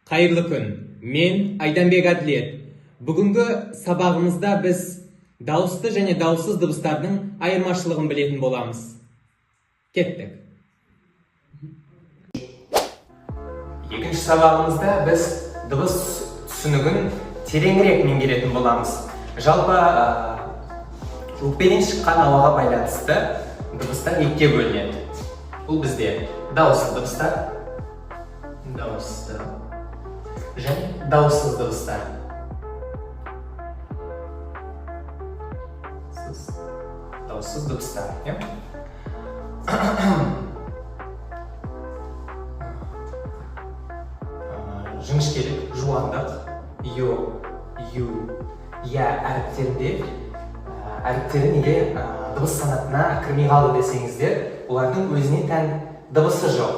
Қайырлы күн! Мен Айданбек Әділет. Бүгінгі сабағымызда біз дауысты және дауыссыз дыбыстардың айырмашылығын білетін боламыз. Кеттік. Екінші сабағымызда біз дыбыс түсінігін тереңірек меңгеретін боламыз. Жалпы өкпеден шыққан ауаға байланысты дыбыстар екіге бөлінеді. Бұл бізде дауысты дыбыстар, дауысты және дауыссыз дыбыстар. Дауыссыз дыбыстар, иә? Жіңішкелік, жуандық, ё, ю, я әріптерінде, әріптері неге дыбыс санатына кірмей қалды десеңіздер, олардың өзіне тән дыбысы жоқ.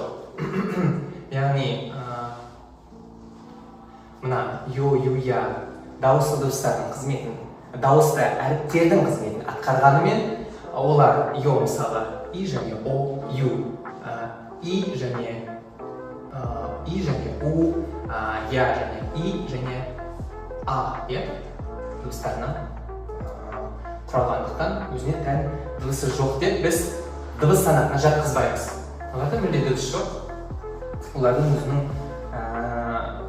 Яғни мына ё, ю, я дауысты дыбыстардың қызметін, дауысты әріптердің қызметін атқарғанымен, олар ё, мысалы, и және о, ю, и және и және у, я және и және а, иә, дыбыстарынан құралғандықтан, өзіне тән дыбысы жоқ деп біз дыбыс санатына жатқызбаймыз. Оларда мүлде дыбыс жоқ, олардың өзінің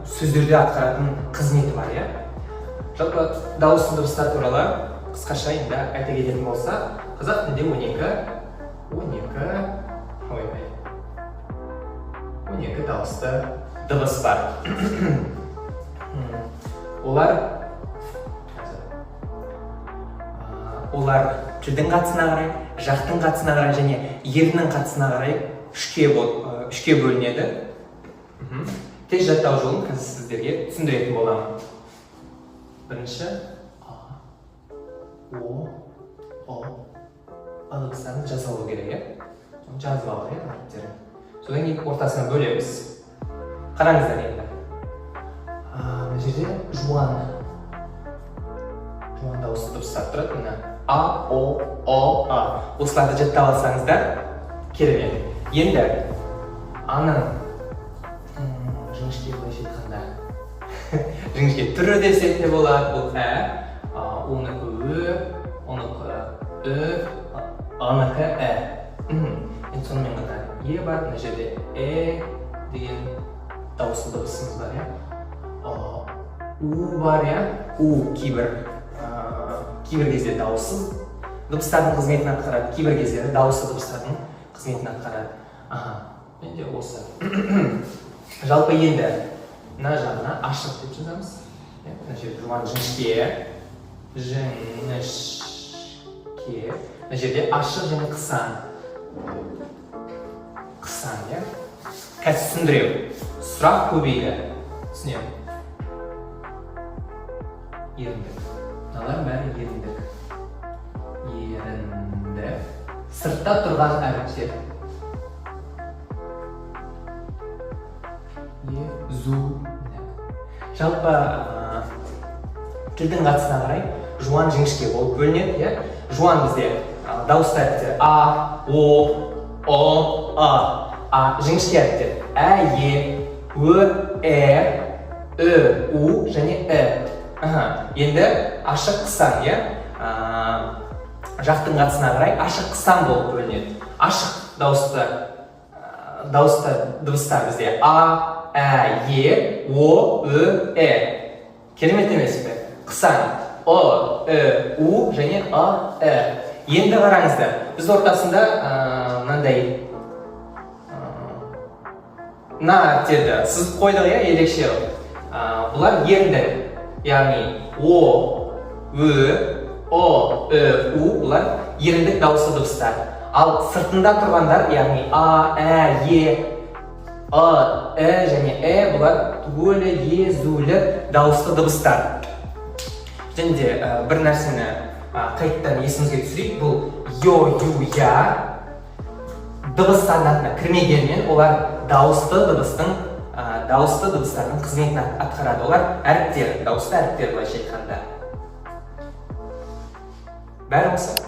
сөздерде атқаратын қызметі бар, иә. Жалпы дауысты дыбыстар туралы қысқаша енді айта кететін болсақ, қазақ тілінде 12, ойбай, 12 дауысты дыбыс бар. Олар тілдің қатысына қарай, жақтың қатысына қарай және еріннің қатысына қарай үшке бөлінеді. Тез жаттау жолын қазір сіздерге түсіндіретін боламын. Бірінші а, о, ұ, ы дыбыстарын жазып алу керек, иә. Соны жазып алдық, иә, әріптерін. Содан кейін ортасына бөлеміз. Қараңыздар енді. Мына жерде жуан дауысты дыбыстар тұрады, мына а, о, о, а. Осыларды жаттап алсаңыздар, керемет. Енді аның жіңішке, былайша айтқанда, жіңішке түрі десек те болады, бұл ә, оныкі ө, оныкі ү, аныкі ә. Енді сонымен қатар е бар, мына жерде э деген дауысты дыбысымыз бар, иә. У бар, иә. У кейбір кезде дауыссыз дыбыстардың қызметін атқарады, кейбір кездері дауысты дыбыстардың қызметін атқарады. Аха, менде осы. Жалпы енді мына жағына ашық деп жазамыз, иә. Мына жерде жуан, жіңішке, жіңішке, мына жерде ашық және қысан, қысан, иә. Қазір түсіндіремін, сұрақ көбейді, түсінемін. Еріндік, мыналар бәрі еріндік, ерінді, сыртта тұрған әріптер. Езу. Жалпы тілдің қатысына қарай жуан, жіңішке болып бөлінеді, иә. Жуан бізде дауысты әріптер а, о, ұ, а, а жіңішке әріптер ә, е, ө, э, ү, у және і. Аха, енді ашық, қысан, иә. Жақтың қатысына қарай ашық, қысан болып бөлінеді. Ашық дауысты дыбыстар бізде а, ә, е, о, ү, э. Керемет емес пе? Қысан ұ, і, у және а, і. Енді қараңыздар, біз ортасында мынандай мына әріптерді сызып қойдық, иә, ерекше қылып. Бұлар ерінді, яғни о, ө, ұ, і, у, бұлар еріндік дауысты дыбыстар. Ал сыртында тұрғандар, яғни а, ә, е, ы, і және э, бұлар түгелі езулі дауысты дыбыстар. Және де бір нәрсені қайтадан есімізге түсірейік: бұл ё, ю, я дыбыс санатына кірмегенмен, олар дауысты дыбыстардың қызметін атқарады. Олар әріптер, дауысты әріптер, былайша айтқанда. Бәрі осы.